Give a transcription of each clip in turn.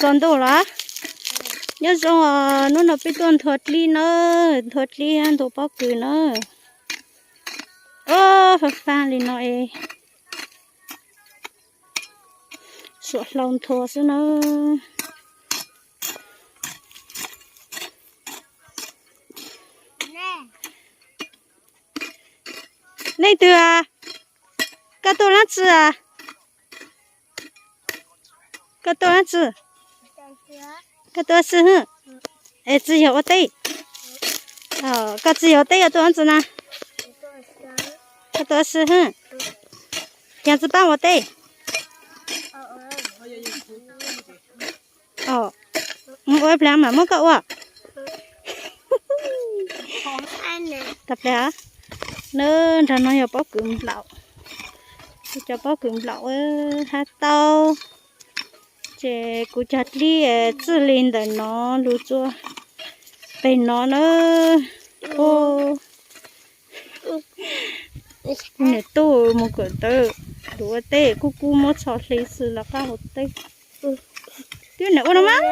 Tsaus ntuj los? Nyob zoo os, hnub no peb tuaj nthua dlib na, nthua dlib nthua pob kws na. Ob, fab fab li no es suam hlau nthua xwb na. Leej twg? Koj tuaj dab tsi? Koj tuaj dab tsi? Koj tuaj ua si hwb? Es tsis yog ua teb? Koj tsis yog ua teb, koj tuaj dab tsi na? Koj tuaj ua si hwb? Cas tsis pab ua teb? Ua ib pliag mam muab koj ua. Tag pliag. Nab, nrag no yog pob kws nplaum. Kuv cov pob kws nplaum hab tau. Ces kuv cog dlib txij li ntawm no lug tsua peg no na. Niam tub mus kawm ntawv, lug ua teb kuj kub muab txho hli xwb los qab ua teb. Twb niam ua no mas.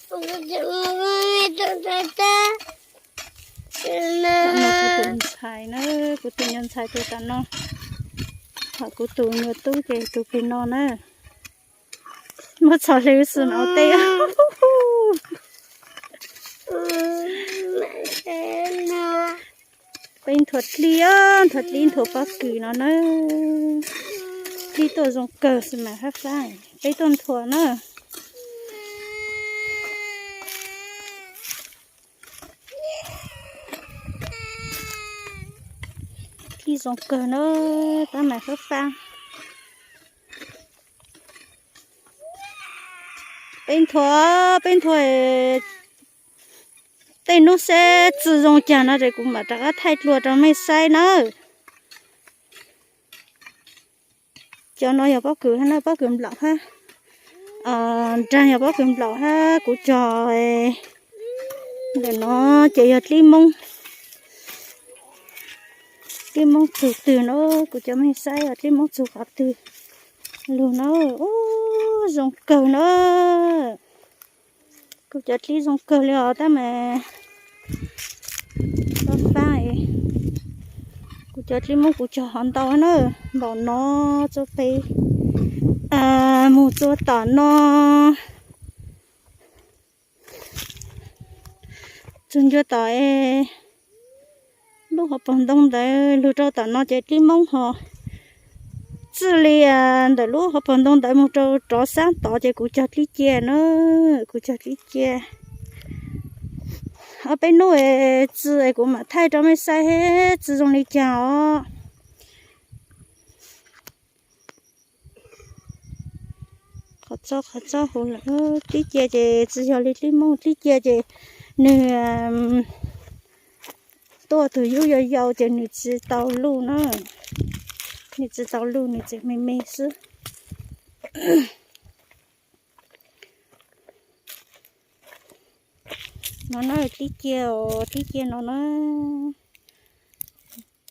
Tam no kuv tus ntxhais na, kuv tus nyuag ntxhais tus tam no, ho kuv tus nyuag tub ces tus pem no na. Muab txho hli xwb mas ua teb. Peb nthua dlib, nthua dlib nthua pob kws no na. Dlib tuaj zoo kawg xwb mas hab fab, peb tuaj nthua na. Dlib zoo kawg na, tab mas hab fab. Peb nthua, peb nthua tej hnub seb tsi zoo cas no ces kuv mam rov qab thaij dlua rau mej saib nawb. Cov no yog pob kws hab na, pob kws nplaum hab. Nrag yog pob kws nplaum hab, kuv cog ntawm no ces yog dlib Moob. Dlib Moob txug twg no, kuv cov mej saib dlib Moob txug qhov twg lug na. Ub, zoo kawg na. Kuv cov dlib zoo kawg li os, tab mas fab fab. Kuv cov dlib Moob kuv cog hov ntau na, npaum no tsua pem, mus tsua tom no, txug ncua tom lub hauv paus ntoo ntawd lug rau tom no ces dlib Moob ho txij li ntawm lub hauv paus ntoo ntawd mus rau rov sab tod ces kuv cog dlib cia na, kuv cog dlib cia. Ob peb hnub tsi es kuv mam thaij rau mej saib tsi zoo li cas os. Qhov txob qhov txob huv lawm, dlib cia ces tsi yog li dlib Moob, dlib cia ces nwg tuaj tug yug yau yau ces nwg tsi tau luj na, nwg tsi tau luj, nwg tseem me me xwb. No na, dlib cia os, dlib cia no na.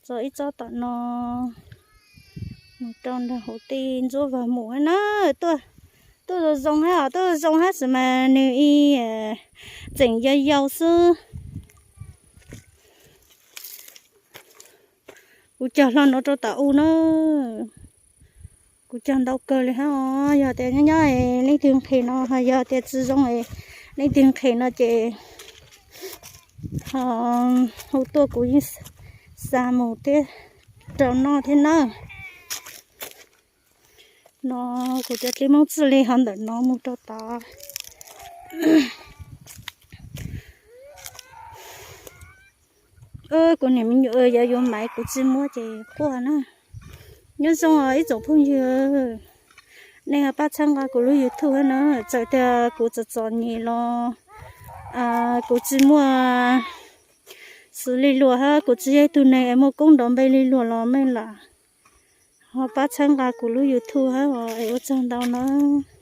Tso ib tsob tom no mus rau nraag huv tej ntsuab vag mus hab na. Tuaj zoo zoo hab os, tuaj zoo zoo hab xwb mas nwg ib tseem yau yau xwb. Kuv cog hlo no rau tom u na. Kuv cog ntau kawg li hab os. Yog tias nyob nyob leej twg nqhis no, ho yog tias tsi zoo leej twg nqhis no ces ho hu tuaj kuv yeej xa mus thiab rau noj thiab nawb. No kuv cov dlib Moob txij li hov ntawm no mus rau tod. Kuv niam me nyuam yav yuav maiv kuv tsi muab ces quaj na. Nyob zoo os ib tsoom phooj ywg, nej ho pab txhawb nqa kuv lub YouTube hab na. Txawm tias kuv txom txom nyem los kuv tsi muaj xws li luag hab kuv tsi yog ib tug neeg es muaj koob nrov npe li luag los mej lam ho pab txhawb nqa kuv lub YouTube hab es ua tsaug ntau nawb.